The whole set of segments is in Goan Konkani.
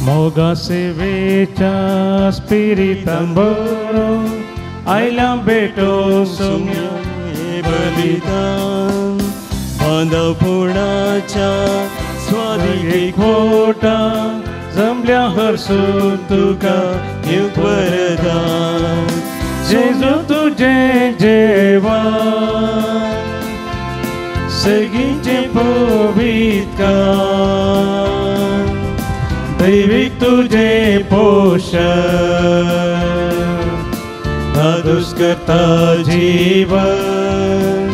मोगा सेवेच्या स्पिरितान बरो आयल्या बेटो सोम्या बलिदान बांदवपणाच्या स्वादीक खोटा जमल्या हरसून तुका दिवंक वरदान. जेजू तुझे जेवण सगळींचे पवित्र दैवीक तुझे पोषण धादोस करता जीवन.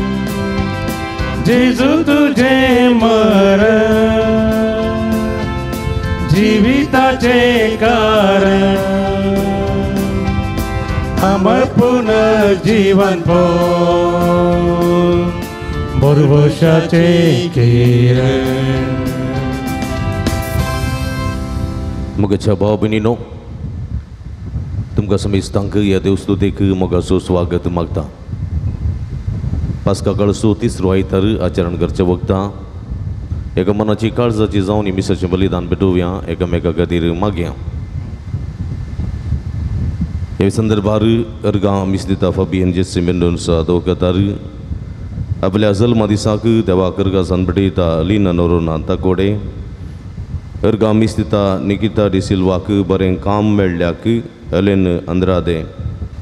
जेजू तुझे मरण जिविताचे कारण अमर पुनर्जीवन भरवशाचे किरण. मोगाच्या भाव भयणीनो, तुमकां समेस्तांक ह्या देवस्तुतेक मोगाचो स्वागत मागता. पास्का काळसो तिसरो आयतार आचरण करचे वखदां एका मनाची काळजाची जावन मिसाचें बलिदान भेटोवया, एकामेका खातीर मागया. ह्या संदर्भार अर्गां मीस दिता फाबियन जेसी मेंडोन्सा दोकतार आपल्या जल्मा दिसाक देवाक अर्गासान भेटयता लीना नोरोना ताकोडे. अर्गां मीस दिता निकिता डिसिल्वाक बरें काम मेळ्ळ्याक एलेन अंद्रादे.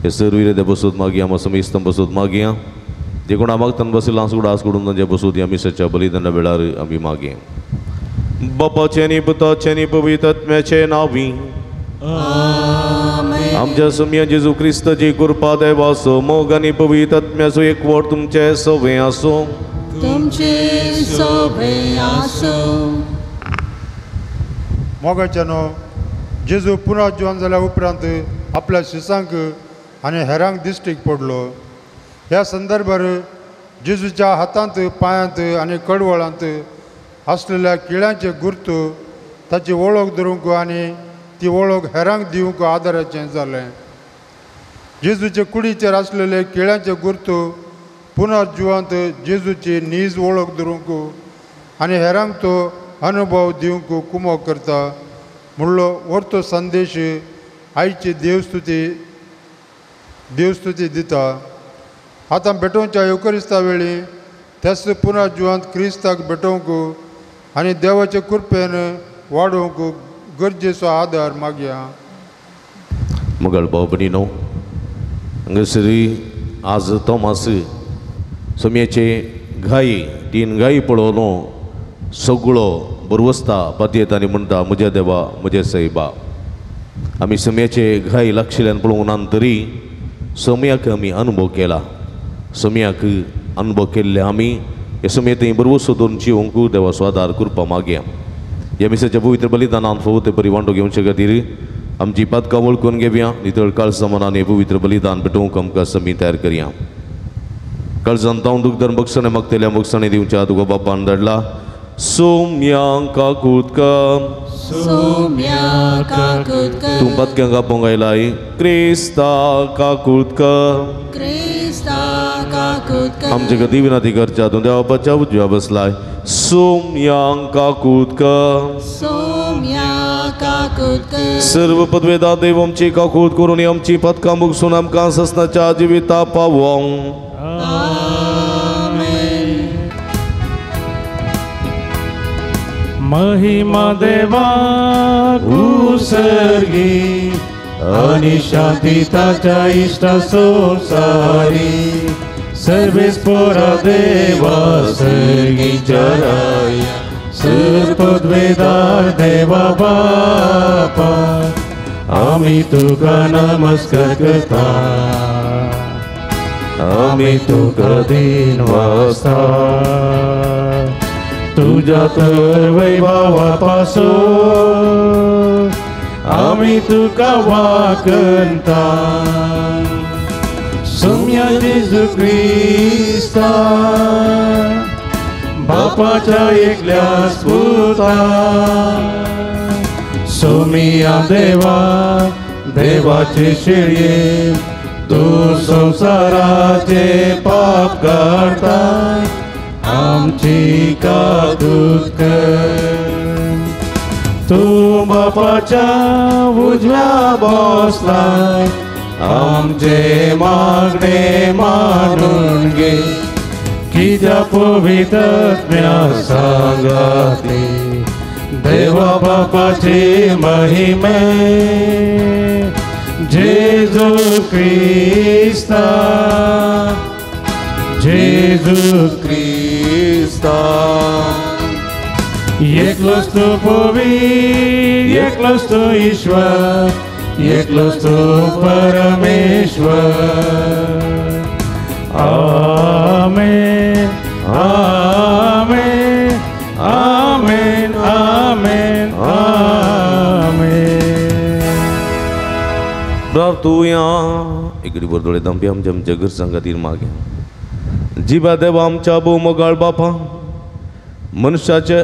हे सर्व दे बसूत मागया, आमा समेस्तां बसूत मागया. जे कोणा मागतान बशिल्लो आसकुड आसकुडून तांचे बसूत ह्या मिसाच्या बलिदाना वेळार आमी मागया. बापाचें आनी पुताचें आनी पवित्र आत्म्याचें नांवी आमच्या सोम्या जेजू क्रिस्ताची कृपा देवाचो मोग आनी पवित्र आत्म्याचो एकवट तुमचे सवे आसूं. तुमचे सवे आसूं. मोगाच्यानो, जेजू पुनर्जीवन जाल्या उपरांत आपल्या शिसांक आनी हेरांक दिश्टीक पडलो. ह्या संदर्भार जेजूच्या हातांत पांयांत आनी कडवळांत आसलेल्या किळ्यांचे गुर्त ताची वळख धरूंक आनी ती वळख हेरांक दिवंक आदाराचें जालें. जेजूचे कुडीचेर आसलेले किळ्यांचे गुर्त पुनर्जिवांत जेजूची नीज वळख धरूंक आनी हेरांक तो अनुभव दिवंक कुमोक करता म्हणलो वर्तो संदेश आयची देवस्तुती दिता. आतां भेटोवच्या येवकरिस्ता वेळी त्याच पुनर्जिवांत क्रिस्ताक भेटोवंक आनी देवाचे कृपेन वाडोवंक गरजेचो आदार मागया. मोगाळ भाव भयणीनो, हांगासर आज तोमास सोम्याचे घाई तीन गायी पळोवन सगळो बरवसता पातयेता आनी म्हणटा म्हज्या देवा म्हज्या सायबा. आमी सोम्याचे घाई लागशिल्ल्यान पळोवंक ना तरी सोम्याक आमी अनुभव केला. सोम्याक अनुभव केल्ले आमी हे सोम्या थंय बरवसो दवरून जिवंक देवाचो आदार कृपा मागया. ह्या मिसाच्या पवित्र बलिदानान फावो ते परी वांटो घेवचे खातीर आमची पातकां वळखून घेवया. नितळ काळजा मनान हें पवित्र बलिदान भेटोवंक आमकां समी तयार करया. काळजान तावन दुखदर बक्षणें मागतल्या बक्षणें दिवच्या तुका बापान धाडला. सोम्यांक काकूत सोम्या काकूत तूं पातक्यांक आपोवंक आयलाय क्रिस्ता काकूत क्रिस्ता काकूत आमचे खातीर विनंती करच्या तूं देवा बापाच्या उजव्या बसलाय. सोम्यांक काकूत सोम्या काकूत सर्व पदवेदा देव आमची काकूत करून आमची पदकां मुगसून आमकां ससनाच्या जिविता पावोवंक. महिमा देवा कुसर्गी आणि शांती ताच्या इष्टा संसारी सर्वेस पोरा देवा सर्गीच्या राया सर्पद्वेदार देवा बापा आमी तुका नमस्कार करता आमी तुका दिन वाजता तुझ्या तर वैभवापासून आमी तुका वाकंता सोम्या जेजू क्रिस्ता बापाच्या एकल्या पुता सोमिया देवा देवाचे शिळये तूं संवसाराचे पाप काडताय आमची काकूत कर. तूं बापाच्या उजव्या बसलाय आमचे मागणे मानून घे कित्या पवित्र सांगाती देवा बापाचे महिमे जेजू क्रिस्ता जेजू क्रिस्ता। एकलोच तूं पवित्र एकलोच तूं ईश्वर एकलोच तूं परमेश्वर। आमेन आमेन आमेन आमेन आमेन। प्रार्थुया इकडे बरदोळे दंपी आमच्या आमच्या गरजां खातीर मागे जिबा देवा आमच्या भोव मोगाळ बापा मनशाचे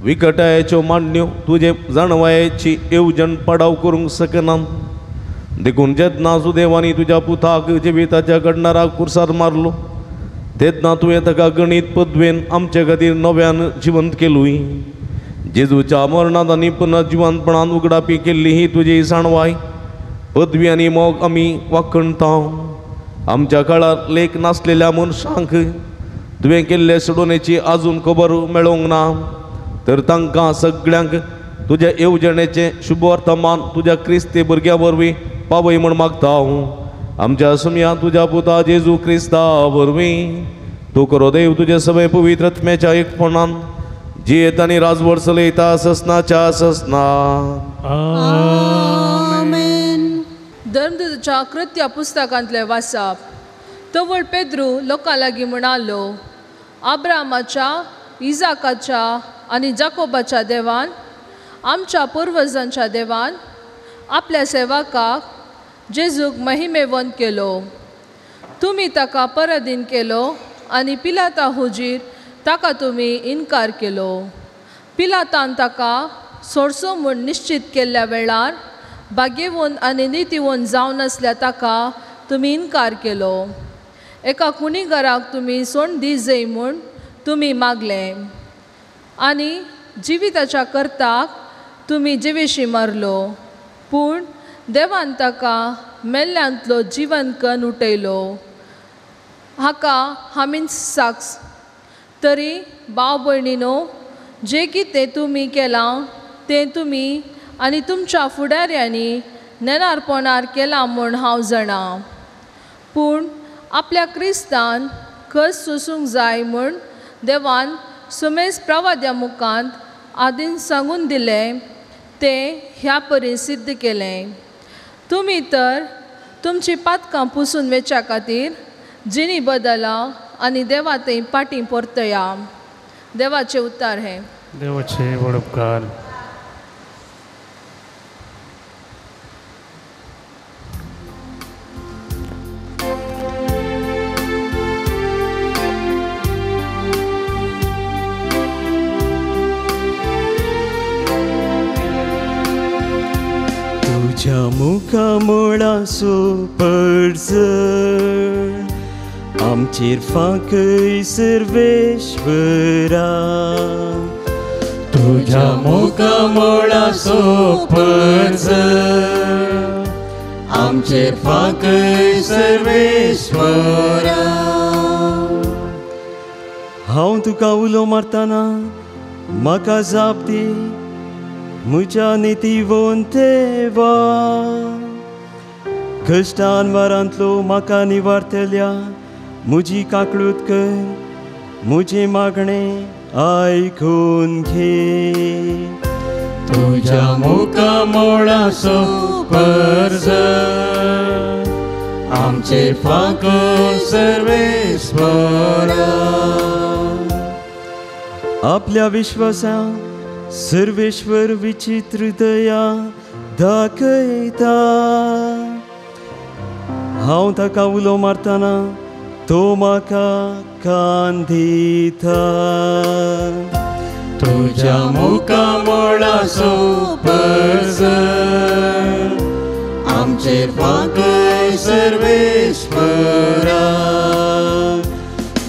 विकटायच्यो मांडण्यो तुजे जाणवायेची येवजण पाडाव करूंक शकना देखून जेन्ना सुदेवानी तुज्या पुताक जिविताच्या घडणाराक कुर्सार मारलो तेन्ना तुवें ताका गणीत पदवेन आमचे खातीर नव्यान जिवंत केलूय। जेजूच्या मरणांत आनी पुनर्जिवंतपणान उगडापी केल्ली ही तुजी जाणवाय पदवी आनी मोग आमी वाखणता। आमच्या काळार लेख नासलेल्या मनशांक तुवें केल्ले सोडोवणेची आजून खबर मेळोंक ना तर तांकां सगळ्यांक तुज्या येवजणेचें शुभ वर्तमान तुज्या क्रिस्ती भुरग्यां वरवीं पावय म्हूण मागता हांव। आमच्या सुमया तुज्या पुता जेजू क्रिस्ता वरवीं तूं खरो देव तुज्या सगळे पवित्र आत्म्याच्या एकपणान जियेत आनी राजवट चलयता ससनाच्या ससना। आमेन। धर्मदूताच्या कृत्या पुस्तकांतलें वाचप। तवळ पेद्रू लोकां लागीं म्हणालो, आब्रामाच्या इजाकाच्या आनी जाकोबाच्या देवान आमच्या पुर्वजांच्या देवान आपल्या सेवकाक जेजूक महिमेवंत केलो। तुमी ताका पराधीन केलो आनी पिलाता हुजीर ताका तुमी इनकार केलो। पिलातान ताका सोडसो म्हूण निश्चित केल्ल्या वेळार भाग्यवंत आनी नितीवंत जावन आसल्या ताका तुमी इनकार केलो। एका कुणीगराक तुमी सोंड दी जाय म्हूण तुमी मागलें आनी जिविताच्या करताक तुमी जिवेशी मारलो, पूण देवान ताका मेल्ल्यांतलो जिवन कन उठयलो। हाका हामीच साक्ष। तरी भाव भयणीनो, जें कितें तुमी केलां तें तुमी आनी तुमच्या फुडाऱ्यांनी नेणारपणार केलां म्हूण हांव जाणा, पूण आपल्या क्रिस्तान कस सोसूंक जाय म्हूण देवान सुमेज प्रवाद्या मुखांत आदीन सांगून दिलें तें ह्या परी सिद्ध केलें। तुमी तर तुमची पातकां पुसून वेच्या खातीर जिणी बदला आनी देवा थंय पाटी परतया। देवाचें उतार हें। देवाचे व्हड उपकार। तुझ्या मुखामळाचो पडझड आमचेर फांकय सर्वेश्वरा। तुझ्या मुखामळाचो पडझड आमचेर फांकय सर्वेश्वरा। हांव तुका उलो मारतना म्हाका जाप दी म्हज्या नितीवंत देवा। कश्टान वारांतलो म्हाका निवारतल्या म्हजी काकळूत कर, म्हजें मागणें आयकून घे। तुझ्या मुखामळाचो पडझड आमचेर फांकय सर्वेश्वरा। आपल्या विश्वासान सर्वेश्वर विचित्र दया दाखयता। हांव ताका उलो मारतना तो म्हाका कान दिता। तुझ्या मुखामळाचो पडझड आमचेर फांकय सर्वेश्वरा।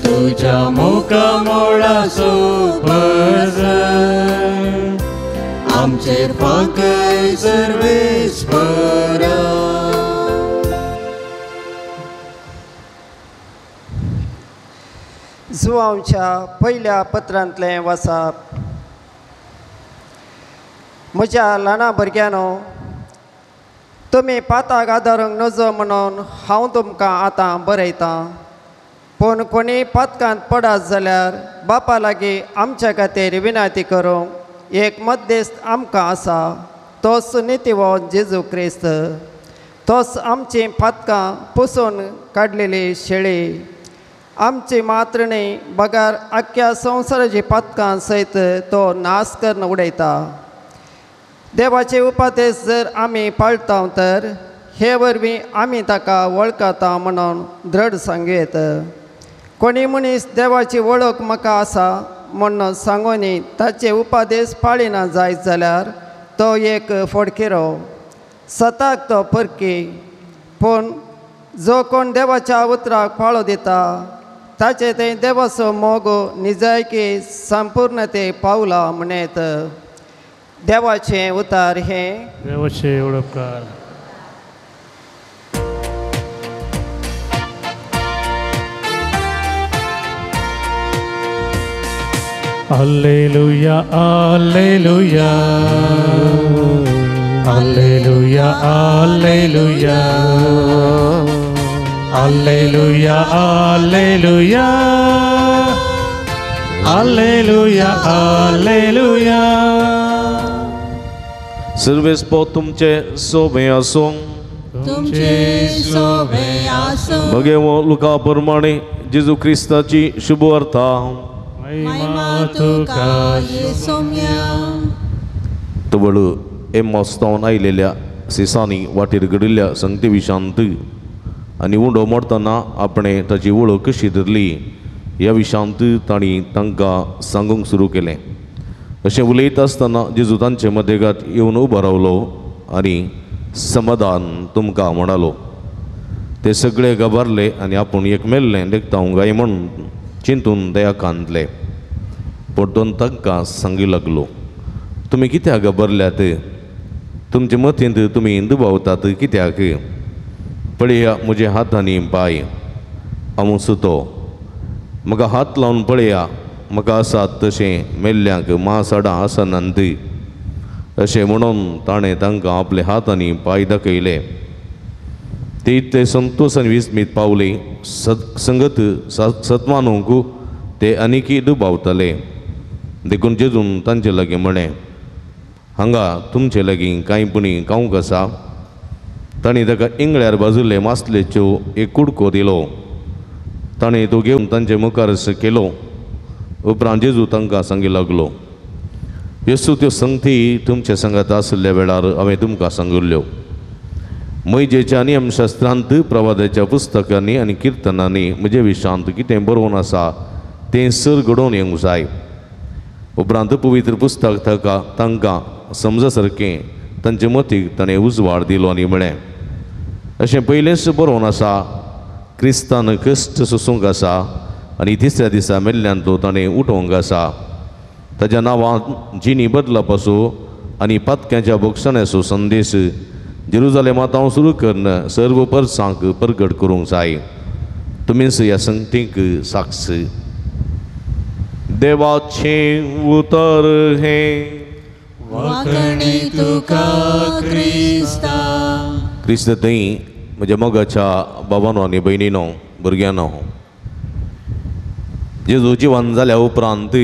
तुझ्या मुखामळाचो पडझड आमचेर फांकय सर्वेस्परा. जुवांच्या पयल्या पत्रांतलें वाचप. म्हज्या ल्हाना भुरग्यांनो, तुमी पाताक आदारूंक नजो म्हणून हांव तुमकां आतां बरयतां. पूण कोणी पातकांत पडात जाल्यार बापा लागीं आमच्या खातीर विनंती करूंक एक मध्यस्थ आमकां आसा, तोच नितीवंत जेजू क्रिस्त. तोच आमचीं पातकां पुसून काडलेली शेळी, आमची मात्र न्ही बगर आख्ख्या संवसाराची पातकां सयत तो नाश करून उडयता. देवाचे उपदेश जर आमी पाळता तर हे वरवीं आमी ताका वळखता म्हणून दृढ सांगू येत. कोणी मनीस देवाची वळख म्हाका आसा म्हूण सांगूनी ताचे उपदेश पाळिना जायत जाल्यार तो एक फोडकिरो, सताक तो परकी. पूण जो कोण देवाच्या उतराक पाळो दिता ताचे थंय देवाचो मोग निजायकी संपूर्णते पावला म्हणत. देवाचें उतार हें देवाचें उपकार. Alleluia, alleluia, alleluia, alleluia, alleluia, alleluia, alleluia, alleluia. सर्वेस्पो तुमचे सोबे आसूं, तुमचे सोबे आसूं. भगेवो लुका प्रमाणे जेजू क्रिस्ताची शुभवार्ता. महिमा तुका येसोम्या. तवळ एम्मास्तावन आयलेल्या सिसांनी वाटेर घडिल्ल्या संगती विशांत आनी उंडो मोडटना आपणें ताची वळख कशी धरली ह्या विशांत तांणी तांकां सांगूंक सुरू केलें. अशें उलयता आसतना जेजू तांचे मदेगात येवन उबो रावलो आनी समाधान तुमकां म्हणालो. ते सगळे घाबरले आनी आपूण एक मेल्लें देखता हांव गाय म्हूण चिंतून दया कांदले. परतून तांकां सांगी लागलो, तुमी कित्याक घाबरल्यात? तुमचे मतींत तुमी दुबावतात कित्याक? पळया म्हज्या हातांनी पांय, हांव सुतो, म्हाका हात लावन पळया, म्हाका आसात तशें मेल्ल्यांक मांस हाडां आसनात. अशें म्हणून ताणें तांकां आपले हात आनी पांय दाखयले. ते इतले संतोश आनी विस्मीत पावले संगत सत्मानूंक ते आनीकी दुबावताले. देखून जेजून तांचे लागीं म्हळें, हांगा तुमचे लागीं कांय पुणी खावंक आसा? तांणी ताका इंगळ्यार बाजुल्ले मासलेच्यो एक कुडको दिलो. ताणें तो घेवन तांचे मुखार केलो. उपरांत जेजू तांकां सांगी लागलो, येसू त्यो संगती तुमचे सांगात आशिल्ल्या वेळार हांवें तुमकां सांगिल्ल्यो. मैजेच्या नियमशास्त्रांत प्रवादाच्या पुस्तकांनी आनी किर्तनांनी म्हजे विशांत कितें बरोवन आसा तें सर घडोवन येवंक जाय. उपरांत पवित्र पुस्तक ताका तांकां समजा सारकें तांचे मतीक ताणें उजवाड दिलो आनी म्हळें, अशें पयलेंच बरोवन आसा, क्रिस्तान कश्ट सोसूंक आसा आनी तिसऱ्या दिसा मेल्ल्यान तो ताणें उठोवंक आसा. ताज्या नांवान जिणी बदलपाचो आनी पातक्यांच्या भोगसण्याचो संदेश जेरुजालेमांत हांव सुरू करून सर्व परसांक परगट करूंक जाय. तुमीच ह्या संगतीक साक्ष. देवाचें उतर हें. वाकणी तुका क्रिस्ता. क्रिस्त थंय म्हज्या मोगाच्या बाबानो आनी भयणीनो, भुरग्यांनो, जेजू जिवन जाल्या उपरांत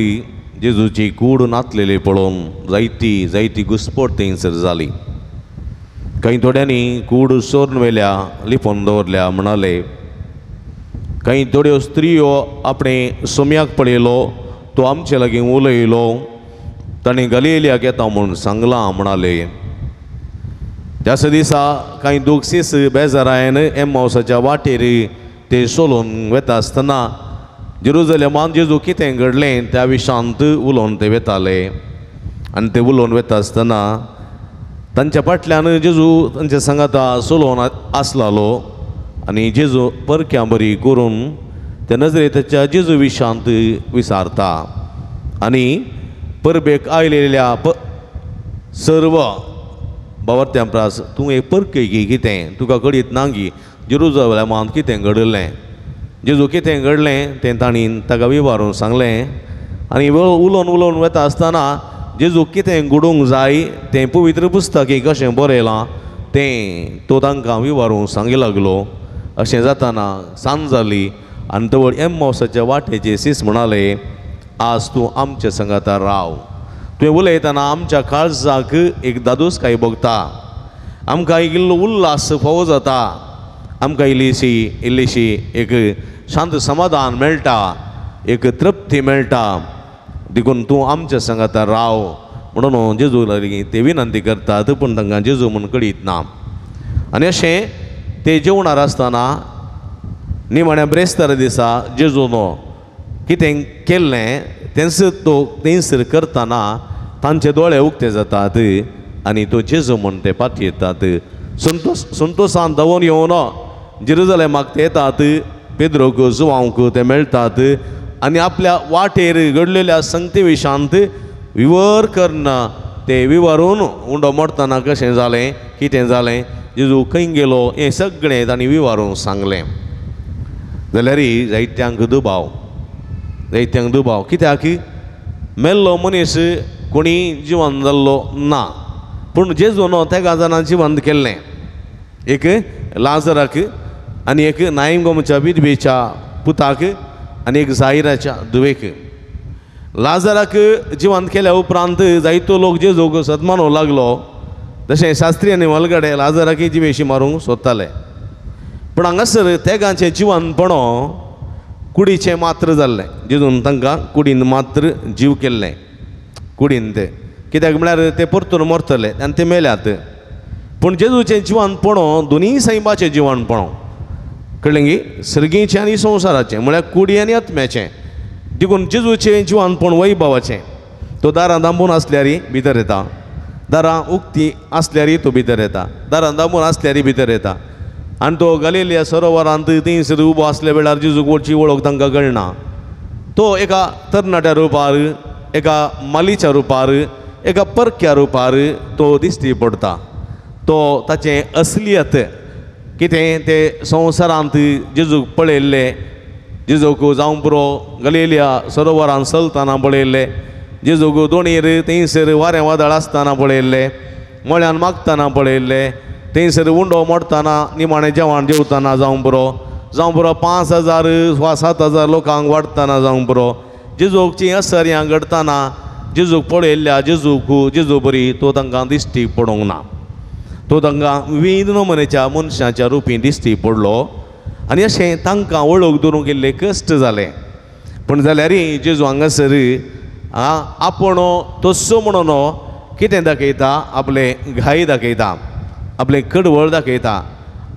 जेजूची कूड नातलेली पळोवन जायती जायती घुसपट थंयसर जाली. कांय थोड्यांनी कूड सोरून व्हेल्या, लिपोवन दवरल्या म्हणाले. कांय थोड्यो स्त्रियो आपणें सोम्याक पळयलो, तो आमचे लागीं उलयलो, ताणें गलिलियाक येता म्हूण सांगलां म्हणाले. त्याच दिसा कांय दुखसीस बेजारायन एम्मावसाच्या वाटेर ते सोलून वेता आसतना जेरुजलेमान जेजू कितें घडलें त्या विशांत उलोवन ते वेताले. आनी ते उलोवन वेता आसतना तांच्या फाटल्यान जेजू तांच्या सांगाता सोलोवन आसलालो आनी जेजू परक्यां बरी करून त्या नजरे ताच्या जेजू विशांत विसारता आनी परबेक आयलेल्या सर्व बावर्त्यां प्रास तूं एक परकी गी कितें तुका कळीत ना गी जेरुजलेमांत कितें घडलें जेजू कितें घडलें तें तांणी ताका विवारून सांगलें. आनी उलोवन उलोवन वता आसतना जेजू कितें घडूंक जाय तें पवित्र पुस्तकी कशें बरयलां तें तो तांकां विवारून सांगी लागलो. अशें जाताना सांज जाली आनी तवळ एम्मावसाच्या वाटेचे सीस म्हणाले आज तूं आमच्या संगाता राव. तुवें उलयतना आमच्या काळजाक एक दादोस काय भोगता, आमकां एक इल्लो उल्हास फावो जाता, आमकां इल्लीशी इल्लीशी एक शांत समाधान मेळटा, एक तृप्ती मेळटा, देखून तूं आमच्या संगाता राव म्हणून जेजू लागीं ते विनंती करतात पूण तांकां जेजू म्हूण कळीत ना. आनी अशें ते जेवणार आसतना निमाण्या ब्रेस्तारा दिसा जेजून कितें केल्लें तेंच तो तेंसर करतना तांचे दोळे उक्ते जातात आनी तो जेजू म्हूण ते पातयेतात. संतोसान धांवून येवन जेरुजलेमाक ते येतात, पेद्रोक जुवांक ते मेळटात आनी आपल्या वाटेर घडलेल्या संगती विशांत विवर करून ते विवरून उंडो मोडटना कशें जालें कितें जालें जेजू खंय गेलो हें सगळें तांणी विवारून सांगलें. जाल्यार जायत्यांक दुबाव, जायत्यांक दुबाव कित्याक मेल्लो मनीस कोणी जिवन जाल्लो ना पूण जेजून तेगा जाणां जिवंत केल्लें, एक लाजराक आनी एक नायंगोमच्या विधवेच्या पुताक आनी एक जाहिराच्या धुवेक. लाजराक जिवंत केल्या उपरांत जायतो लोक जेजूक सदमानूंक लागलो, तशें शास्त्री आनी वलगडे लाजराक जिवेशी मारूंक सोदताले पूण हांगासर तेगांचें जिवनपण कुडीचें मात्र जाल्लें. जेजून तांकां कुडीन मात्र जीव केल्लें कुडीन ते कित्याक म्हळ्यार ते परतून मरतले आनी ते मेल्यात. पूण जेजूचें जिवनपण दोनूय सैमाचें जिवनपण कळ्ळें गी, सर्गीचें आनी संवसाराचें म्हळ्यार कुडी आनी आत्म्याचें. देखून जेजूचें जिवनपण वैभवाचें. तो दारां दांबून आसल्यार भितर येता, दारां उक्ती आसल्यार तो भितर येता, दारां दांबून आसल्यार भितर येता. आनी तो गलिलिया सरोवरांत थंयसर उबो आसल्या वेळार जेजूक वळची वळख तांकां कळना. तो एका तरणाट्या रुपार, एका मालीच्या रुपार, एका परक्या रुपार तो दिश्टी पडटा. तो ताचें असलियत कितें तें संवसारांत जेजूक पळयल्लें, जेजूक जावं पुरो गलिलिया सरोवरांत चलतना पळयल्लें, जेजूक दोणीर थंयसर वारें वादळ आसतना पळयल्लें, मळ्यान मागतना पळयल्लें, थंयसर उंडो मोडटना निमाणें जेवण जेवतना जावं पुरो, जावं पुरो 5000 वा 7000 लोकांक वाडटना जावं पुरो, जेजूची असर्यां घडटना जेजूक पळयल्ल्या जेजूक जेजू बरी तो तांकां दिश्टी पडूंक ना. तो तांकां विविध नमुन्याच्या मनशाच्या रुपी दिश्टी पडलो आनी अशें तांकां वळख दवरूंक इल्लें कश्ट जालें. पूण जाल्यार जेजू हांगासर आपूण तस्सो म्हणून कितें दाखयता, आपलें घाई दाखयता, आपलें कडवळ दाखयता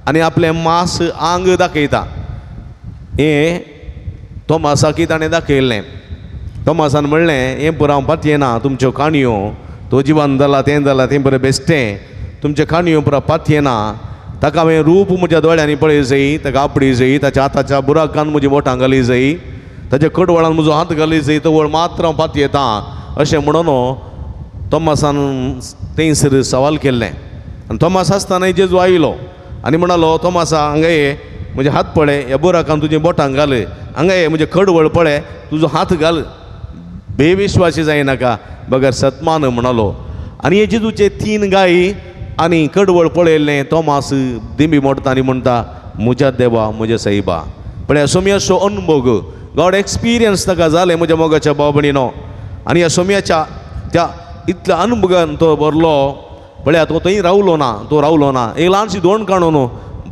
आनी आपलें मांस आंग दाखयता. हें तोमासाकी ताणें दाखयल्लें. तोमासान म्हणलें हें पुरो हांव पातयेना तुमच्यो काणयो, तो जिवन जाला तें जाला तें बरें बेश्टें, तुमच्यो काणयो पुरो पातयेना, ताका हांवें रूप म्हज्या दोळ्यांनी पळय जाय, ताका आपडी जाय, ताच्या हाताच्या बुराकान म्हजी बोटां घाली जाय, ताच्या कडवळान म्हजो हात घाली जाय, तो वळ मात्र हांव पातयेता अशें म्हणून तोमासान थंयसर सवाल केल्लें. आनी तोमास आसतना जेजू आयलो आनी म्हणालो तोमासा हांगा ये, म्हजे हात पळय, ह्या बुराकान तुजी बोटां घाल, हांगा ये म्हजें कडवळ पळय, तुजो हात घाल, बेविश्वासी जायनाका बगर सतमान म्हणालो. आनी हे जेजूचे 3 गायी आनी कडवळ पळयल्लें तोमास दिंबी मोडटा आनी म्हणटा म्हज्या देवा म्हज्या साईबा. पळय सोम्याचो अनभोग गॉड एक्सपिरियन्स ताका जालें म्हज्या मोगाच्या भाव भयणीनो. आनी ह्या सोम्याच्या त्या इतल्या अनुभगान तो भरलो. पळया तो थंय रावलो ना, तो रावलो ना, एक ल्हानशी दोण काडून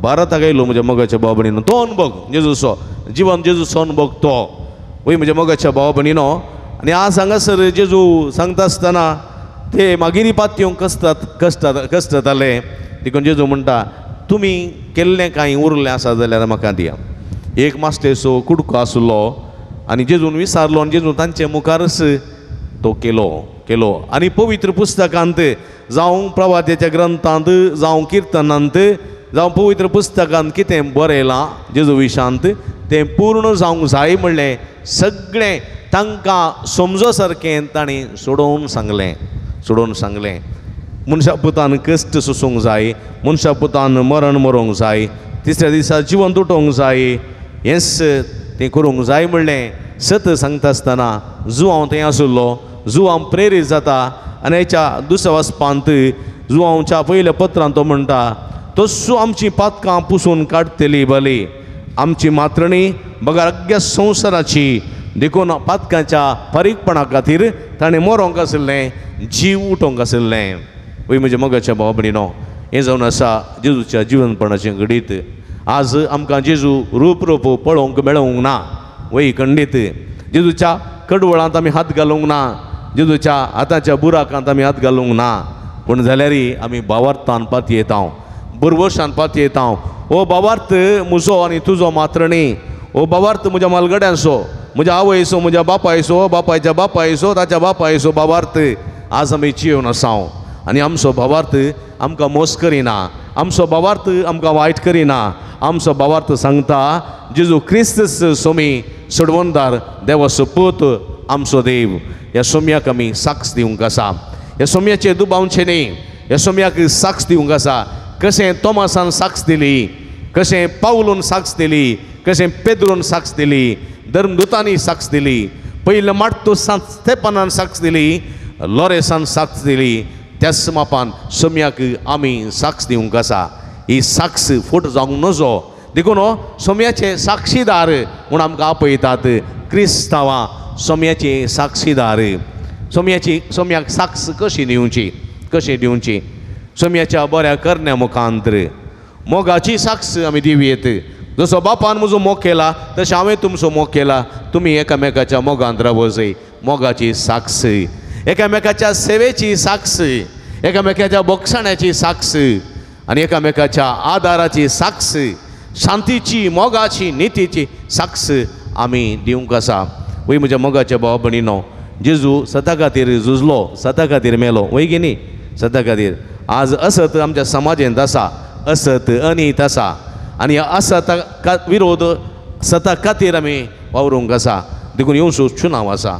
भारताक आयलो म्हज्या मोगाच्या भाव भयणीनो. तो अनुभोग जेजूचो जिवन, जेजूचो अनुभोग तो वय म्हज्या मोगाच्या भाव भयणीनो. आनी आज हांगासर जेजू सांगता आसतना ते मागीर पातयेवंक कश्ट जाताले. देखून जेजू म्हणटा तुमी केल्लें कांय उरलें आसा जाल्यार म्हाका दिया. एक मास्टेसो कुडको आसलो आनी जेजून विसारलो आनी जेजून तांचे मुखारच तो केलो केलो. आनी पवित्र पुस्तकांत जावं प्रवाद्याच्या ग्रंथांत जावं किर्तनांत जावं पवित्र पुस्तकांत कितें बरयलां जेजू विशांत तें पूर्ण जावंक जाय म्हणलें सगळें तांकां समजो सारकें तांणी सोडोवन सांगलें, सोडोवन सांगलें. मनशा पुतान कश्ट सोसूंक जाय, मनशा पुतान मरण मरोंक जाय, तिसऱ्या दिसा जिवन उठोवंक जाय, हेंच तें करूंक जाय म्हणलें सत सांगता आसतना जुवांव थंय आशिल्लो. जुवांव प्रेरीत जाता आनी हेच्या दुसऱ्या वचपांत जुवांवच्या पयल्या पत्रांत तो म्हणटा तस्सो आमची पातकां पुसून काडटली बली आमची मात्रणी बगर अग्या संवसाराची, देखून पातकांच्या फारीकपणा खातीर ताणें मरोंक आशिल्लें, जीव उठोवंक आशिल्लें. वय म्हज्या मोगाच्या भाव भयणीनो, हें जावन आसा जेजूच्या जिवनपणाचें घडीत. आज आमकां जेजू रूप रूप पळोवंक मेळोवंक ना, वय खंडीत जेजूच्या कडवळांत आमी हात घालूंक ना, जेजूच्या हाताच्या बुराकांत आमी हात घालूंक ना, पूण जाल्यारय आमी भावार्थान पातयेता, बुरवशान पातयेता. ओ भावार्थ म्हजो आनी तुजो मात्रणी, ओ भावार्थ म्हज्या मालगड्यांचो, म्हज्या आवयचो, म्हज्या बापायचो, बापायच्या बापायचो, ताच्या बापायचो भावार्थ आज आमी जियेवन आसा. आनी आमचो भावार्थ आमकां मोस करिना, आमचो भावार्थ आमकां वायट करिना, आमचो भावार्थ सांगता जेजू क्रिस्त सोमी सोडवणदार देवाचो पूत आमचो देव. ह्या सोम्याक आमी साक्ष दिवंक आसा, ह्या सोम्याचेर दुबावचें न्ही, ह्या सोम्याक साक्ष दिवंक आसा. कशें तोमासान साक्ष दिली, कशें पावलून साक्ष दिली, कशें पेद्रून साक्ष दिली, धर्मदुतांनी साक्ष दिली, पयले माटतो स्तेपानान साक्ष दिली, लॉरेसान साक्ष दिली, त्याच मापान सोम्याक आमी साक्ष दिवंक आसा. ही साक्ष फट जावंक नजो, देखून सोम्याचे साक्षीदार म्हूण आमकां आपयतात क्रिस्तांवां. सोम्याचे साक्षीदार, सोम्याची सोम्याक साक्ष कशी दिवची, कशी दिवची? सोम्याच्या बऱ्या करण्या मुखांतर मोगाची साक्ष आमी दिवयेत. जसो बापान म्हजो मोग केला तशें हांवें तुमचो मोग केला, तुमी एकामेकाच्या मोगांत रावजय. मोगाची साक्ष, एकामेकाच्या सेवेची साक्ष, एकामेकाच्या बोगसाण्याची साक्ष आनी एकामेकाच्या आदाराची साक्ष, शांतीची, मोगाची, नितीची साक्ष आमी दिवंक आसा. वय म्हज्या मोगाच्या भाव भयणीनो, जेजू सता खातीर झुजलो, सता खातीर मेलो, वय की न्ही? सता खातीर. आज असत आमच्या समाजेंत आसा, असत अनीत आसा आनी ह्या असता विरोध सता खातीर आमी वावरूंक आसा. देखून येवचो चुनाव आसा,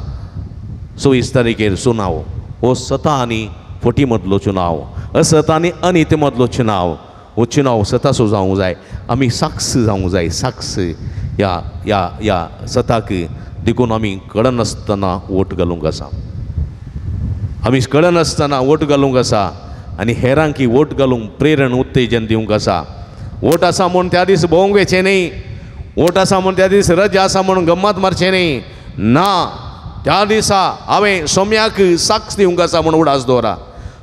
26 तारखेर चुनाव, हो सता आनी फटी मदलो चुनाव, असत आनी अनीत मदलो चुनाव. हो चुनाव सतासो जावंक जाय, आमी साक्ष जावंक जाय, साक्ष ह्या ह्या ह्या सताक. देखून आमी कळनासतना वोट घालूंक आसा, आमी कळनासतना वोट घालूंक आसा आनी हेरांकी वोट घालूंक प्रेरण उत्तेजन दिवंक आसा. वोट आसा म्हूण त्या दीस भोवंक वचचें न्ही, वोट आसा म्हूण त्या दीस रजा आसा म्हूण गम्मत मारचें न्ही, ना, त्या दिसा हांवें सोम्याक साक्ष दिवंक आसा म्हूण उडास दवरा.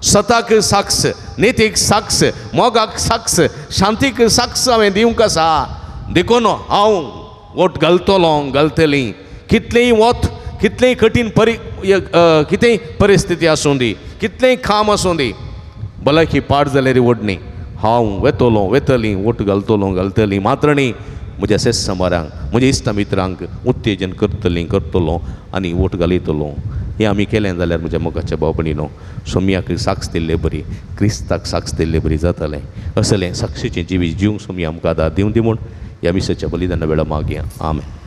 सताक साक्ष, नितीक साक्ष, मोगाक साक्ष, शांतीक साक्ष हांवें दिवंक आसा. देखून हांव वोट घालतलो, घालतली. कितलेंय वत, कितलेंय कठीण कितेंय परिस्थिती आसूं दी, कितलेंय काम आसूं दी, भलायकी पाड जाल्यार वोट न्ही, हांव वेतलो, वेतली, वोट घालतलो, घालतली. मात्र न्ही, म्हज्या शेजसमारांक, म्हज्या इश्टा मित्रांक उत्तेजन करतली, करतलो आनी वोट घालयतलो. हें आमी केलें जाल्यार म्हज्या मोगाच्या भाव भयणीनो, सोम्याक साक्ष दिल्ले बरी, क्रिस्ताक साक्ष दिल्ले बरी जातलें. असलें साक्षीचें जिवीत जिवंक सोमी आमकां आदार दिवं दी म्हूण ह्या मिसाच्या बलिदाना वेळा मागया. आमेन.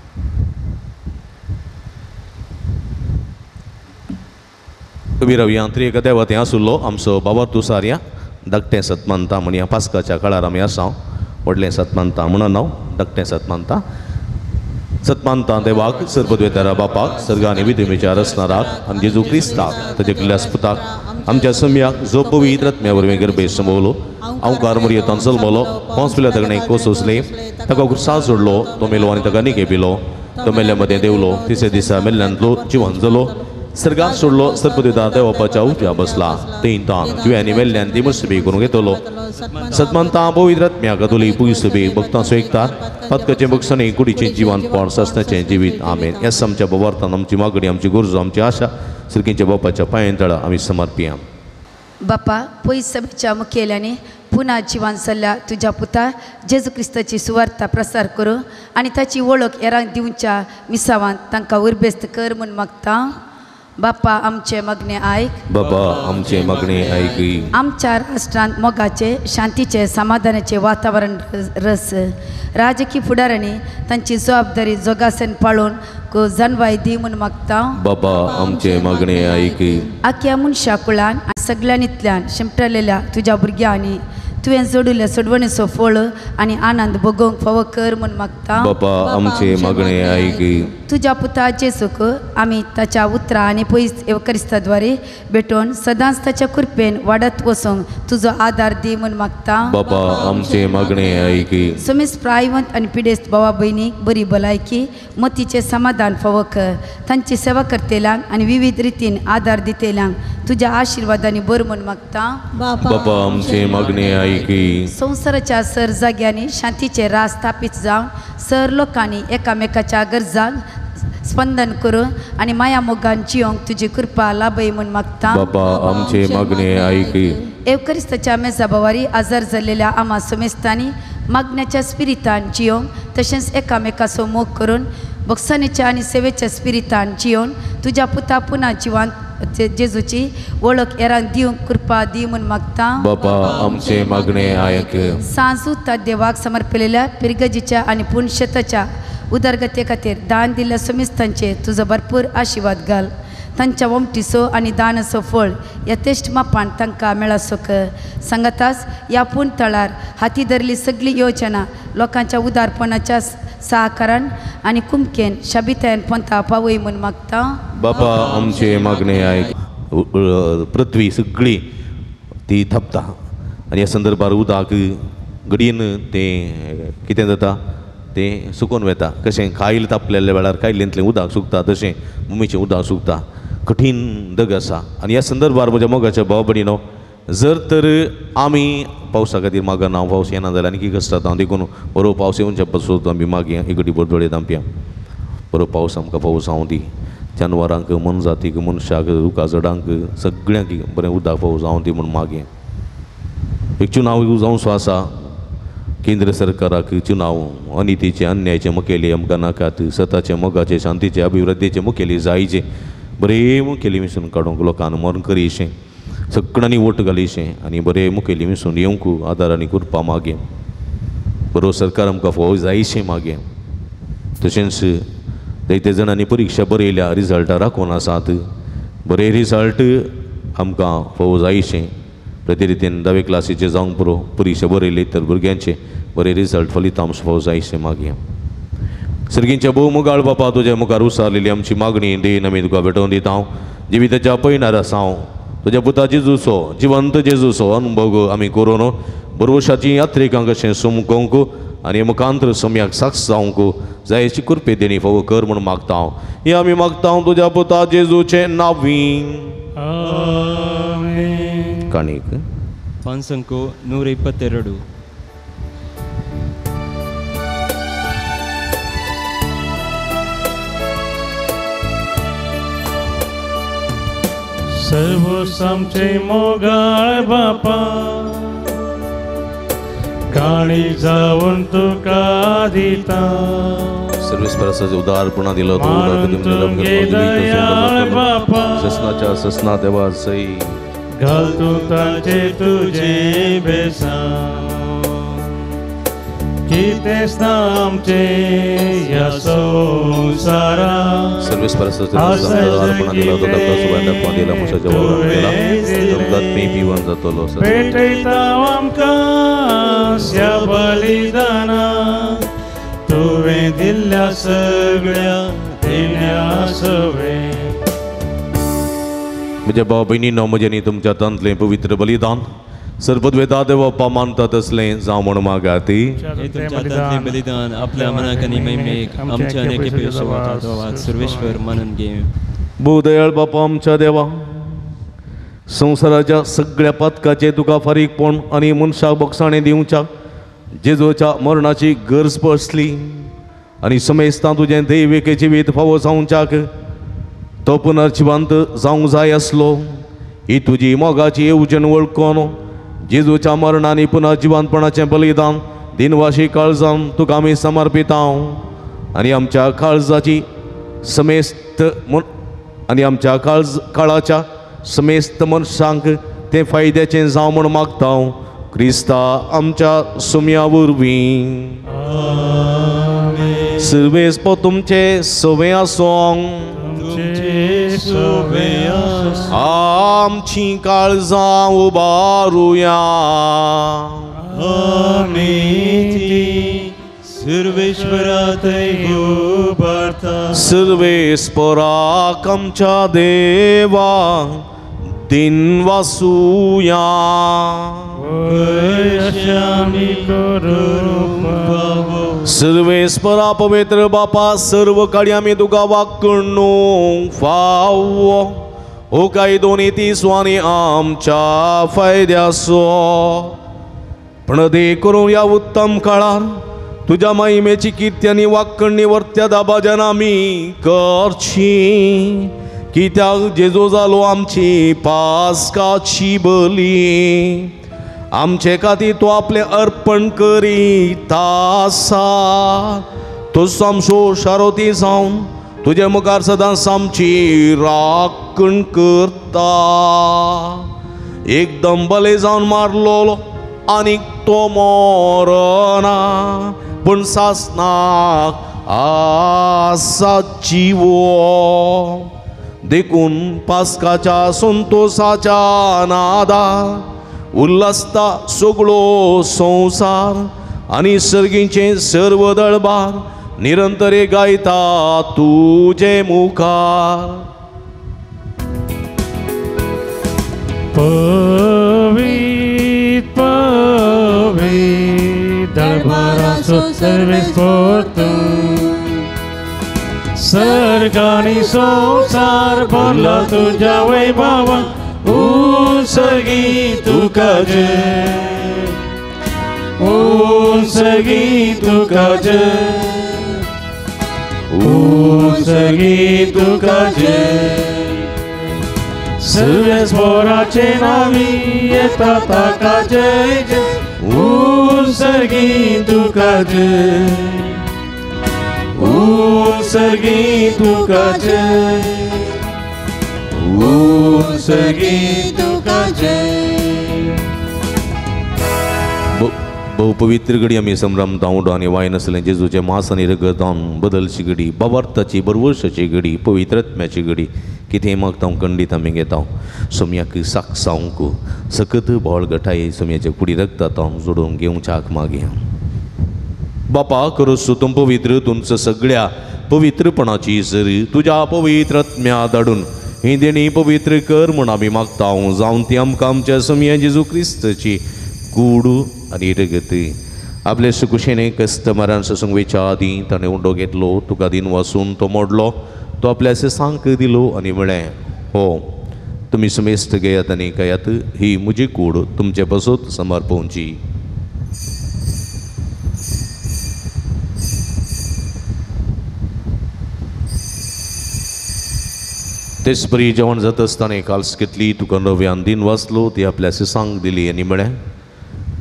उबी रावया. त्रिएक देवा थंय आसुल्लो आमचो बाबा तुसारया धाकटें सतमानता म्हण ह्या पास्काच्या काळार आमी आसा. व्हडलें सतमानता म्हणून हांव धाकटें सतमानता. सतमानता देवाक, सर्वद्वेतारा बापाक, सर्गानी विधुमेच्या रचणाराक आनी जेजू क्रिस्ताक ताच्या कल्यास पुताक आमच्या सम्याक जो पवित्र आत्म्या वरवीं गर्भे संभवलो, अंकार मुरयेतान जल्मलो, पोंस पिल्या ताणें कोसोसले, ताका खुर्सा जोडलो, तो मेलो आनी ताका निगे पिलो, तो मेल्ल्या मदें देवलो, तिसऱ्या दिसा मेल्ल्यांतलो जिवन जालो, सर्गाक सोडलो, सर्पदिता देवपाच्या उजव्या बसला, तीन तान जिव्यांनी मेल्ल्यान ती मुसबी करूंक येतलो. सतमानता पवित्र आत्म्या कतोली पुयसबी भक्तां एकता पातकाचें बक्षणी कुडीचें जिवनपण सस्नाचें जिवीत. आमेन. ह्याच आमच्या बोवार्थान आमची मागणी, आमची गरजो, आमची आशा सिरकींच्या बापाच्या पांयां तळा आमी समर्पिया. बापा, पयस सभेच्या मुखेल्यांनी पुन्हा जिवान सल्ल्या तुज्या पुता जेजू क्रिस्ताची सुवार्ता प्रसार करूं आनी ताची वळख हेरांक दिवच्या मिसावान तांकां उरबेस्त कर म्हूण मागता. बाप्पा आमचे मागणे आयक. बाबा आमचे मागणे आयक. आमच्या राष्ट्रांत मोगाचे, शांतीचे, समाधानाचे वातावरण रस. राजकीय फुडारांनी तांची जबाबदारी जोगासन पाळून जानवाय दी म्हूण मागता. बाबा आमचे मागणे आयक. आख्या मनशा कुळान सगळ्यांनीतल्यान शिमटलेल्या तुज्या भुरग्यांनी तुवें जोडिल्ल्या सोडवणेचो फळ आनी आनंद भोगोवंक फावो कर म्हूण मागता. बाबा आमचे मागणे आयक. तुज्या पुता जेजूक आमी ताच्या उतरां आनी पयस एवकरिस्ताद्वारे भेटोवन सदांच ताच्या कृपेन वाडत वचूंक तुजो आदार दी म्हूण मागता. बाबा आमचे मागणे आयक. समेस्त प्रायवंत आनी पिडेस्त भावा भयणीक बरी भलायकी, मतीचें समाधान फावो कर. तांची सेवा करतल्यांक आनी विविध रितीन आदार दितल्यांक तुज्या आशिर्वादांनी बर म्हूण मागता. बाबा आमचे मागणे आयक. संवसाराच्या सर जाग्यांनी शांतीचे राज स्थापीत जावन सर लोकांनी एकामेकाच्या गरजांक स्पंदन करून आनी माया मोगान जियोंक तुजी कृपा लाभय म्हूण मागता. बाबा आमचे मागणे आयक. एवकरिस्ताच्या मेजाबावारी आजार जाल्लेल्या आमा समेस्तांनी मागण्याच्या स्पिरितान जियोंक तशेंच एकामेकाचो मोग करून बक्षाणेच्या आनी सेवेच्या स्पिरितान जियोन तुज्या पुता पुना जिवांत जेजूची वळख हेरांक दिवंक कृपा दी म्हूण मागता. बाबा आमचे मागणे आयक. सांजू देवाक समर्पिलेल्या पिरगजीच्या आनी पुणशेताच्या उदरगते खातीर दान दिल्ल्या समेस्तांचे तुजो भरपूर आशिर्वाद घाल. तांच्या वमटीचो आनी दानाचो फळ यथेश्ट मापान तांकां मेळासो कर. सांगाताच ह्या पूण तळार हाती धरली सगळी योजना लोकांच्या उदारपणाच्या सहकारान आनी कुमकेन शाबितायन पंथा पावय म्हूण मागता. बाबा आमचे मागणे आयक. पृथ्वी सगळी ती थपता आनी ह्या संदर्भार उदक घडयेन तें कितें जाता तें सुकून वता. कशें कायल तापलेल्या वेळार कायलेंतलें उदक सुकता तशें भुमीचें उदक सुकता. कठीण दग आसा आनी ह्या संदर्भार म्हज्या मोगाच्या भाव भयणीनो, जर तर आमी पावसा खातीर मागना, पावस येना जाल्यार आनी कितें कश्ट जाता. देखून बरो पावस येवच्या पासून आमी मागया इगडी बडबडयत आमप्या बरो पावस आमकां पावस जावं दी. जानवरांक, मनजातीक, मनशाक, रुखा झाडांक सगळ्यांक बरें उदक पावस जावं दी म्हूण मागया. एक चुनाव जावचो आसा. केंद्र सरकाराक चुनाव अनितीचे, अन्यायचे मुखेली आमकां नाकात. सताचे, मोगाचे, शांतीचे, अभिवृद्धीचे मुखेली जायचे. बरे मुखेली मिसून काडूंक लोकांक मरण करीशें, सगळ्यांनी वोट घालीशें आनी बरे मुखेली मिसून येवंक आदार आनी कृपा मागे. बरो सरकार आमकां फावो जायशें मागे. तशेंच जायते जाणांनी परिक्षा बरयल्या, रिजल्टां राखून आसात. बरे रिजल्ट आमकां फावो जायशें. प्रति रितीन धावे क्लासीचे जावंक पुरो परिक्षा बरयली तर भुरग्यांचे बरे रिजल्ट फलितांश फावो जायशें मागया. सर्गींच्या भोव मुगाळ बापा, तुज्या मुखार उसारलेली आमची मागणी देन आमी तुका भेटोवन दिता. हांव जिविताच्या पयणार आसा. हांव तुज्या पुता जेजूचो, जिवंत जेजूचो अनुभव आमी करून बरवशाची यात्रिकांक कशें सुमकोंक आनी मुखांतर सम्याक साक्ष जावंक जायची कृपे देणी फावो कर म्हूण मागता. हांव हे आमी मागता तुज्या पुता जेजूचे नांवी. काणीक 522. सर्वसामचे मोगाळ बापा, काणी जावन तुका दिता. सर्वेस्पराचो उदारपणा दिलो तो ससनाच्या ससना देवा सई घाल तूं ताचे तुजे बेसांव. कितेंच ना आमचें ह्या संवसारा. सर्वेस्पराचो उदारपणा दिलो तो दिला मुसाच्या वावरान दिला दमदात पिवन जातलो. पेटयता आमकां ह्या बलिदाना तुवें दिल्ल्या सगळ्या देण्या सवें. म्हज्या भाव भयणीनो, म्हजें न्ही तुमच्या तांतलें पवित्र बलिदान सरपदवेता देवप्पा मानता तसलें जावं म्हूण मागाती. तुमच्या हातांतलें बलिदान आपल्या मनाक आनी महिमेक आमच्या आनी एके सर्वेश्वर मानून घे. भोव दयाळ बापा आमच्या देवा, संवसाराच्या सगळ्या पातकाचे तुका फारीकपण आनी मनशाक बोगसाणें दिवच्या जेजूच्या मरणाची गरज पसली आनी समेस्तां तुजें दैवीक जिवीत फावो जावच्याक तो पुनर्जिवंत जावंक जाय आसलो. ही तुजी मोगाची येवजण वळखून जेजूच्या मरणांनी पुनर्जिवंतपणाचें बलिदान दिनवाशी काळजान तुका आमी समर्पितांव आनी आमच्या काळजाची समेस्त आनी आमच्या काळाच्या समेस्त मनशांक तें फायद्याचें जावं म्हूण मागता क्रिस्ता आमच्या सुम्या वरवीं. सर्वेस्पर तुमचे सवे आसूं. आमची काळजां उबारुया. सर्वेस्पराक आमच्या देवा दिन वासुया. सर्वेस्परा पवित्र बापा सर्व काळी आमी तुका वाकणू फावो हो कायदो नीती स्वानी आमच्या फायद्याचो पण दे करून ह्या उत्तम काळार तुज्या महिमेची किर्ती आनी वाकणणी वर्त्या दाबाज्यान आमी करची कित्याक जेजू जालो आमची पास्काची बली आमचे खातीर तो आपलें अर्पण करीत आसा. तो सामसो शारोती जावन तुजे मुखार सदांच आमची राखण करता. एकदम बले जावन मारलो आनीक तो मरना पूण सासनाक आसा जिवो. देखून पास्काच्या संतोसाच्या नादा उल्हासता सगळो संवसार आनी सर्गीचें सर्व दळबार निरंतर गायता तुजे मुखार. पवित्र पवित्र दरबाराचो सर्वेस्पर तूं सर्ग आनी संवसार भरला तुज्या वैभवान. उत्सर्गी तुका जय उत्सर्गी तुका जय उत्सर्गी तुका जय. सर्वेस्पराचे नावी येता ताका जय जय उत्सर्गी तुका जय उत्सर्गी तुका जय उत्सर्गी तुका जय. बहुपवित्र घडी आमी संभ्रम धांवडो आनी वाय नासलें जेजूचें मांस आनी रगत जावन बदलची घडी बाबार्थाची बरवर्शाची घडी पवित्रत्म्याची घडी कितें मागता खंडीत आमी घेता सोम्याक साक सकत बळ गठाय सोम्याचे कुडी रगतात हांव जोडून घेवच्याक मागया. बापा करोस तूं पवित्र तुमचं सगळ्या पवित्रपणाची सर तुज्या पवित्रत्म्या धाडून ही देणी पवित्र कर म्हूण आमी मागता जावन ती आमकां आमच्या सोम्या जेजू क्रिस्ताची कूड आनी रगत. आपले सुकुशेने कस्टमरान ससंगवेच्या आदीं ताणें उंडो घेतलो तुका दिन वासून तो मोडलो तो आपल्या सांक दिलो आनी म्हळें हो तुमी समेस्त घेयात आनी खायात ही म्हजी कूड तुमचे पासत समर्पोवची. तेच परी जेवण जाता आसतना काल्स घेतली तुका नव्यान दिन वाचलो ती आपल्या सांग दिली आनी म्हळें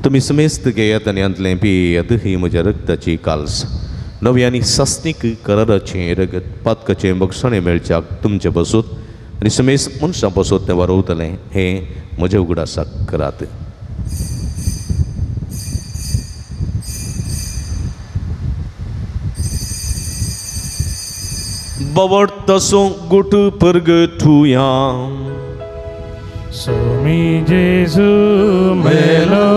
तुमी समेस्त घेयात आनी हांतलें पियेयात ही म्हज्या रगताची काल्स नवी आनी सासणीक कराराचें रगत पातकाचें बक्षणें मेळच्याक तुमचे पासत आनी समेस्त मनशां पासत तें वारोवतलें हें म्हज्या उगडासाक करात. बवट तसो गुट परगठुया सोमी जेजू मेलो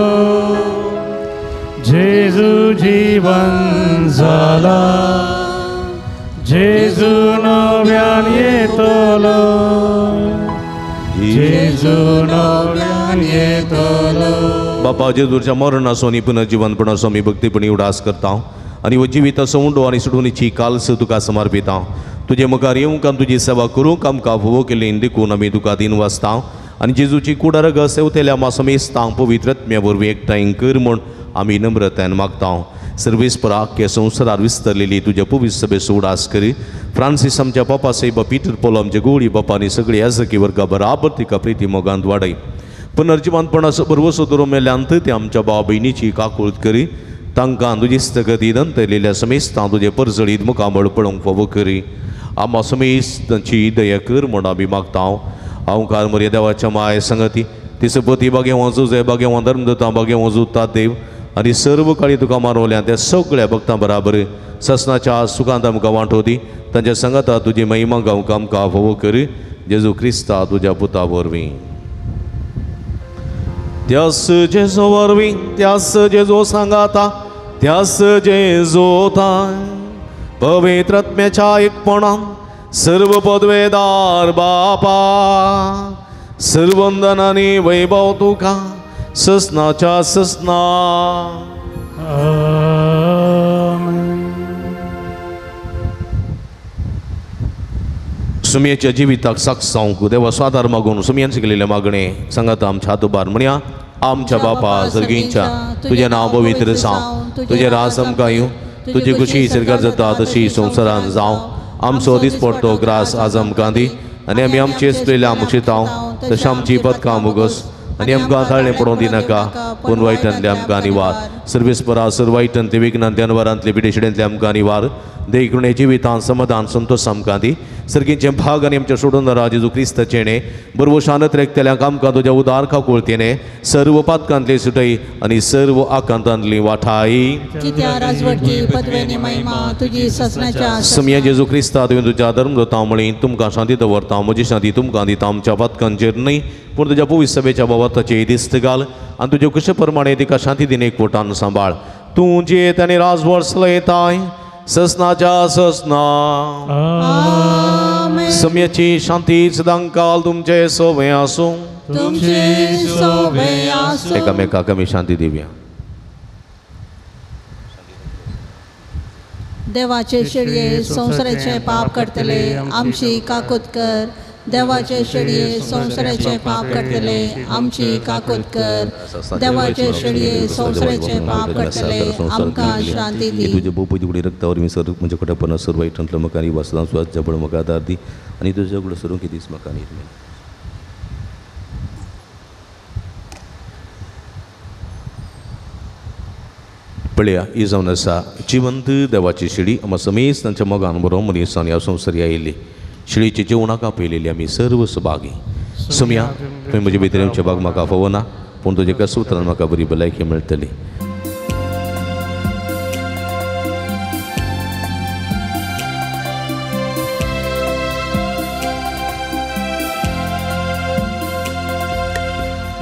जेजू जीवन जाला जेजू नव्यान येतलो जेजू नव्यान येतलो. बापा जेजूच्या मरणाचो आनी पुनर्जीवनपणाचो आमी भक्तीपणी उडास करता आनी हो जिविताचो उंडो आनी सुटवणीची काल्स तुका समर्पिता. तुजे मुखार येवंक आनी तुजी सेवा करूंक आमकां फावो केली देखून आमी तुका दिन वाचता आनी जेजूची कुडारग सेवतेल्या मासमेस्तांक पवित्रत्म्या वरवीं एकठांय कर म्हूण आमी नम्रतायेन मागता. सर्वेस्परा आख्या संवसारार विस्तरलेली तुज्या पवित्र सभेचो उडास करी. फ्रांसीस आमच्या पापा साहेब पीटर पोलो आमच्या गोळी बापा आनी सगळी याजकी वर्गा बराबर तिका प्रिती मोगांत वाडय. पुनर्जिवनपणाचो भरवसो दवरून मेल्यांत ते आमच्या भाव भयणीची काकूळत करी. तांकां तुजी स्थगती दंतरलेल्या समेस्तां तुजें परजळीत मुखामळ पळोवंक फावो करी. आमा समेस तांची दया कर म्हूण आमी मागता. हांव कार मरिया देवाच्या माय संगती तिसपती बागेवां जुजे बागेवां धर्मदूतां बागेवां जुता देव आनी सर्व काळी तुका मानवल्या त्या सगळ्या भक्तां बराबर ससनाच्या सुखांत आमकां वांटो दी. तांच्या संगता तुजी महिमा गावंक आमकां फावो कर जेजू क्रिस्ता तुज्या पुता वरवीं. त्यास जेजू वरवीं त्यास जेजू सांगाता त्यास जेजू ताय पवित्र आत्म्याच्या एकपणान सर्व पदवेदार बापा सर्वंदन आनी वैभव तुका ससनाच्या ससना. सुमयेच्या जिविताक साक्ष जावंक देवा स्वादार मागून सुमयेन शिकलेले मागणे सांगाता आमच्या हातोबार म्हणया. आमच्या बापा सर्गींच्या तुजें नांव पवित्र जावं, तुजें राज आमकां येवं, तुजी खुशी सरकार जाता तशी संवसारान जावं. आमचो दिसपडतो ग्रास आज आमकां दी आनी आमी आमचे चुकलेल्या मुक्षितांव तशें आमची पदकां मुगस आनी आमकां ताळें पडोवंक दिनाका पूण वायटांतले आमकां निवार. सर्वेस्परा सर वायटांतले विघ्नांतले अनवरांतले पिडेशिडेंतले आमकां निवार. देखणे जिवितान समाधान संतोष आमकां दी. सर्गींचे भाग आनी आमच्या सोडून जेजू क्रिस्ताचेणे बरवो शानत रेखतल्यांक आमकां तुज्या उदार काकुळतेने सर्व पातकांतली सुटय आनी सर्व आकांतांतली वाठाय. समया जेजू क्रिस्ता तुवें तुज्या धर्मदूतां म्हळी तुमकां शांती दवरता म्हजी शांती तुमकां दिता. आमच्या पातकांचेर न्हय पूण तुज्या पवित्र सभेच्या बाबताचे दिस्त घाल आनी तुजे कुशे प्रमाणे तिका शांती दिन एकवटान सांबाळ. तूं जियेत आनी राजवट चलयताय ससनाच्या ससना. समयाची शांती सदांकाल तुमचे सोवे आसूं. एकामेकाक आमी शांती दिवया. देवाचे शेळये संवसाराचे पाप करतले आमची काकूत कर. देवाचे शेळये संवसाराचे पाप करतले आमची काकूत कर. देवाचे शेळये संवसाराचे पाप करतले आमकां शांती दी. तुझ्या बोपती कुडी रक्तावर मी सर म्हणजे खोटेपणा सर वाईटांतलं म्हाका आनी वासना स्वास जबळ म्हाका आदार दी आनी तुझ्या सगळं सरूंक दीस म्हाका न्हीद मेळ. पळया ही जावन आसा जिवंत देवाची शिडी. आमा समेस तांच्या मोगान बरो मनीस आनी ह्या संवसारी आयिल्ली शिळीचे जेवणाक आपयलेली आमी सर्व सभागी. सुमया तुवें म्हजे भितर येवचे भाग म्हाका फावना पूण तुजे कसुत्रान म्हाका बरी भलायकी मेळटली.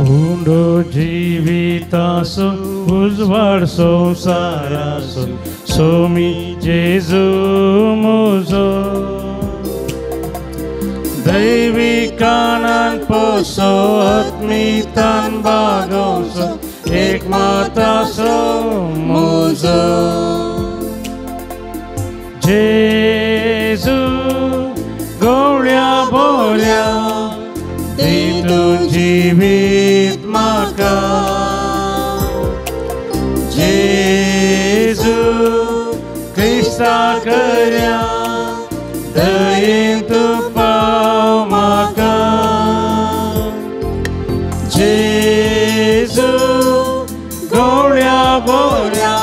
उंडो जिवितासो उजवाड संवसारासो सोमी जेजू मुजो दैविकानान पोसो आत्मितान बागोसो एक मातासो मुजो जेजू गोळ्या बोल्या दी तूं जिवीत म्हाका जेजू क्रिस्ता करया दयेन तूं पाव म्हाका जेजू गोळ्या बोल्या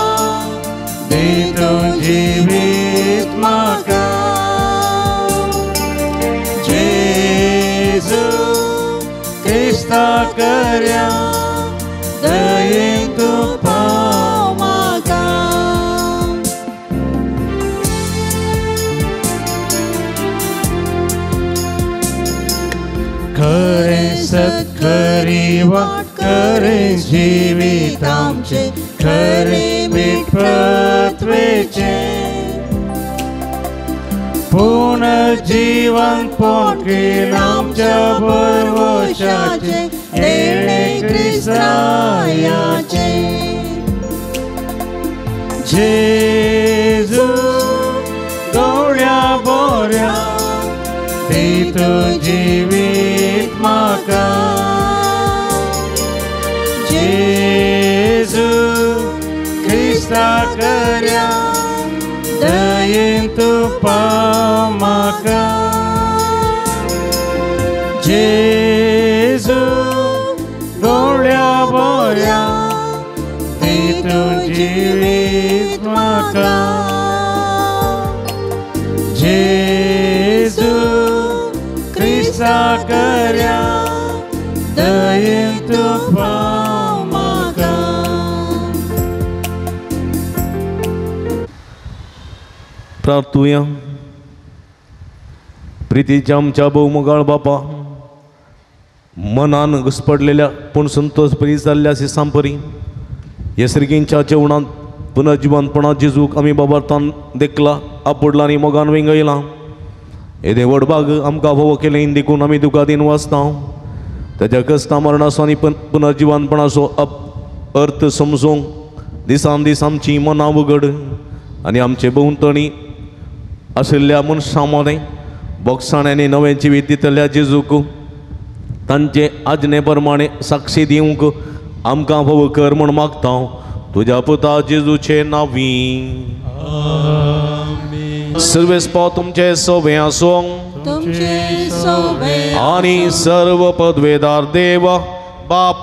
दी तूं जिवीत म्हाका जेजू क्रिस्ता करया दयेन तूं पाव म्हाका. खरें सत खरी वाट खरें जिवीत आमचें खरें मीठ पृथ्वेचें पुनर्जीवन पोटकेन आमच्या भरवशाचें देणें क्रिस्तायाचें जेजू गवळ्या बोऱ्या दी तूं जिवीत म्हाका जेजू क्रिस्ता करया दयेन तूं पाव म्हाका जेजू गवळ्या बोऱ्या दी तूं जिवीत म्हाका जेजू प्रार्थुया. प्रितीच्या आमच्या भोवमोगाळ बापा, मनान घुसपडलेल्या पूण संतोष बरी जाल्ल्या सिसांपरी येसर्गींच्या जेवणांत पुनर्जिवंतपणा जेजूक आमी बाबार्थान देखला, आपुडला आनी मोगान वेंगयला. येदे व्हड भाग आमकां फावो केलें देखून आमी तुका दिन वाचता. ताच्या कश्टा मरणाचो आनी पुनर्जिवंतपणाचो अर्थ समजूंक दिसान दीस आमची मनां उगड आनी आमचे भोंवतणी आशिल्ल्या मनशां मदें बोगसाण्यांनी नवें जिवीत दितल्या जेजूक तांचे आज्ञे प्रमाणे साक्षी दिवंक आमकां फावो कर म्हूण मागता तुज्या पुता जेजूचे नांवी. सर्वेस्पा तुमचे सोबे आसूं आनी सर्व पदवेदार देव बाप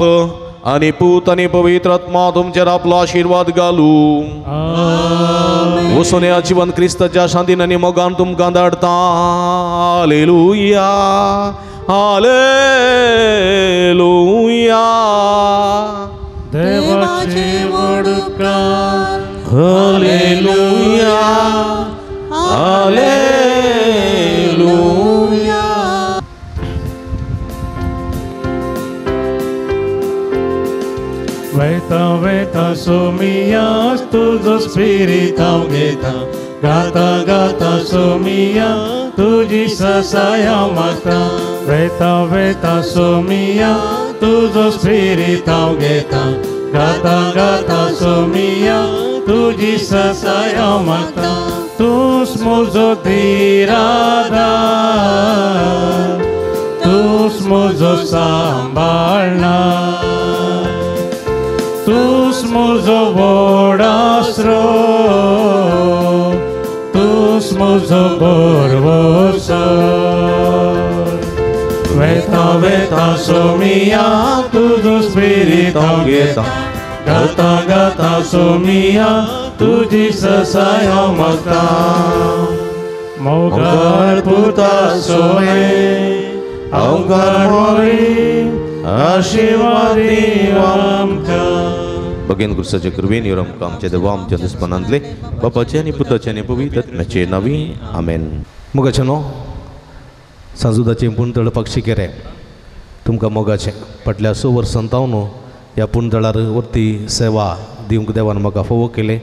आनी पूत आनी पवित्र आत्मा तुमचेर आपलो आशिर्वाद घालू. वचून ह्या जिवन क्रिस्ताच्या शांतीन आनी मोगान तुमकां धाडटा. Hallelujah, hallelujah. देवाचे व्हड उपकार. Hallelujah, hallelujah. वेता वेता सोमिया तुजो स्पिरीत हांव घेता, गाता गाता सोमिया तुजी ससाय हांव मागता. वेता वेता सोमिया तुजो स्पिरीत हांव घेता, गाता गाता सोमिया तुजी ससाय हांव मागता. तूंच म्हजो धीराधार, तूंच म्हजो सांबाळणार, तूंच म्हजो व्हड आसरो, तूंच म्हजो भरवंसो. वेता वेता सोमिया तुजो स्पिरीत हांव घेता, गाता गाता सोमिया तुजी ससाय हांव मागता. मोगाळ पुता सोमे अवघड मोरी आशिर्वाद आमकां. बगेन गुरुसाचे कृपेन your आमकां आमच्या देवा आमच्या दुस्मानांतले बापाचे आनी पुताचे आनी पवित्र आत्म्याचे नांवी आमेन. मोगाचें न्हू सांजुदाचें पुणतळ पक्षी केरें तुमकां मोगाचें फाटल्या 6 वर्सां तावन ह्या पुणतळार वरती सेवा दिवंक देवान म्हाका फावो केलें.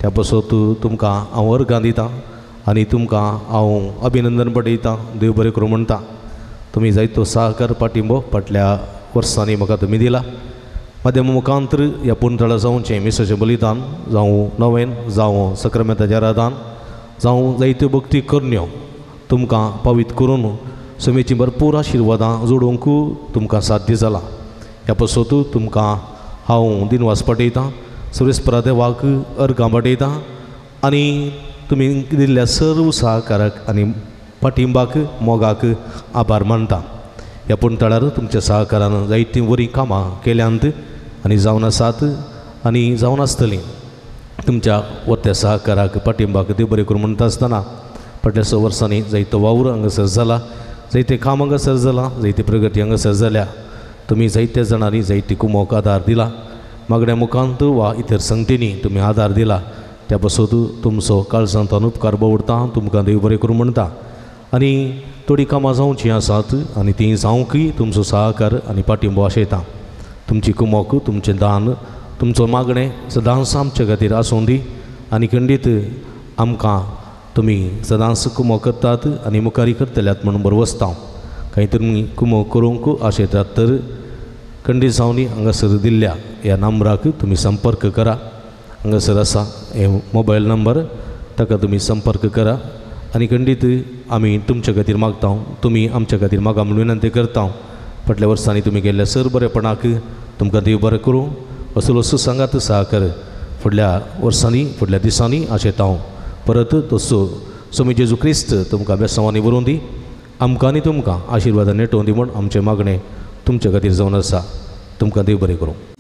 त्या पासत तुमकां हांव अर्गां दितां आनी तुमकां हांव अभिनंदन पटयतां. देव बरें करूं म्हणटा. तुमी जायतो सहकार पाठिंबो फाटल्या वर्सांनी म्हाका तुमी दिला. माध्यम मुखांतर ह्या पुणतळा जावचें मिसाचें बलिदान जावं नवेन जावं सक्रामेंताचें आराधन जावं जायत्यो भक्ती करण्यो तुमकां पावीत करून समेची भरपूर आशिर्वादां जोडूंक तुमकां साध्य जालां. ह्या पासत तुमकां हांव दिनवास पटयतां, सर्वेस्परा देवाक अर्गां पटयतां आनी तुमी दिल्ल्या सर्व सहकाराक आनी पाठिंबाक मोगाक आभार मानता. ह्या पुणतळार तुमच्या सहकारान जायतीं बरीं कामां केल्यांत आनी जावन आसात आनी जावन आसतलीं. तुमच्या वत्या सहकाराक पाठिंबाक देव बरें करूं म्हणटा आसतना फाटल्या 6 वर्सांनी जायतो वावर हांगासर जाला, जायते काम हांगासर जालां, जायती प्रगती हांगासर जाल्या. तुमी जायत्या जाणांनी जायती कुमोक आदार दिला, मागण्या मुखांत वा इतर संगतींनी तुमी आदार दिला. त्या पासत तुमचो काळजांत उपकार बवडटा. तुमकां देव बरें करूं म्हणटा. आनी थोडीं कामां जावचीं आसात आनी तीं जावंकय तुमचो सहकार आनी पाठिंबो आशयता. तुमची कुमोक, तुमचें दान, तुमचो मागणें सदांच आमचे खातीर आसूं दी आनी खंडीत आमकां तुमी सदांच कुमोक करतात आनी मुखारी करतल्यात म्हणून बरवसता. कांय तुमी कुमोक करूंक आशयतात तर खंडीत जावनी हांगासर दिल्ल्या ह्या नंबराक तुमी संपर्क करा. हांगासर आसा हे मोबायल नंबर, ताका तुमी संपर्क करा आनी खंडीत आमी तुमच्या खातीर मागता, तुमी आमच्या खातीर मागा म्हूण विनंती करता. फाटल्या वर्सांनी तुमी केल्ल्या सर बरेपणाक तुमकां देव बरें करूं असलो असो सांगात सहकार फुडल्या वर्सांनी फुडल्या दिसांनी आशेता हांव. परत तसो स्वामी जेजू क्रिस्त तुमकां बेसांवांनी बरोवन दी, आमकां आनी तुमकां आशिर्वादान नेटोवन दी म्हूण आमचें मागणें तुमच्या खातीर जावन आसा. तुमकां देव बरें करूं.